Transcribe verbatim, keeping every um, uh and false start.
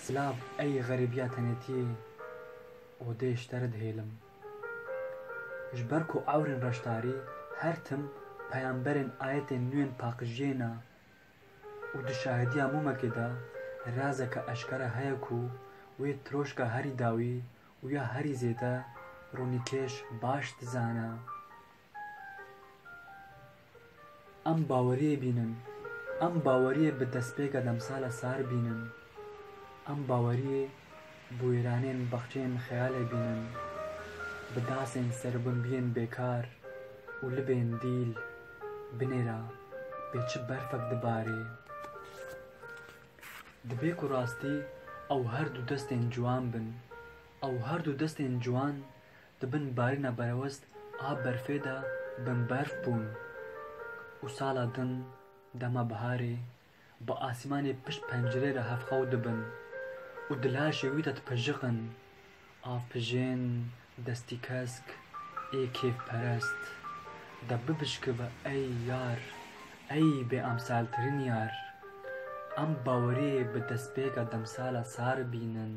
Silav ey xerîbiya tenêtiyê, odê ji te re dihêlim. Ji ber ku ewrên reştarî her tim peyamberên ayetên nû yên paqijiyê ne û di şahidiya mûmekê de razeke eşkere heye ku wê tiroşka herî dawî û ya herî zêde ronîkêş baş dizane. Em baweriyê bînin. Em baweriyê bi destpêka demsala sar bînin. Em baweriyê bi wêranên baxçeyên xeyalê bînin. Bi dasên serbûnbiyên bêkar û libên dîl binêra bê çi berfek dibarê. Dibê ku rastî ew her du destên ciwan bin. Ew her du destên ciwan di bin barîna berewest a berfê de binberf bûn û sala din dema biharê bi asîmanê pişt pencirê re hevxew dibin û di laşê wî de dipijiqin. Avpijên destîkesk ê kêfperest de bibişkive ey yar, ey bêemsaltirîn yar. Em baweriyê bi destpêka demsala sar bînin.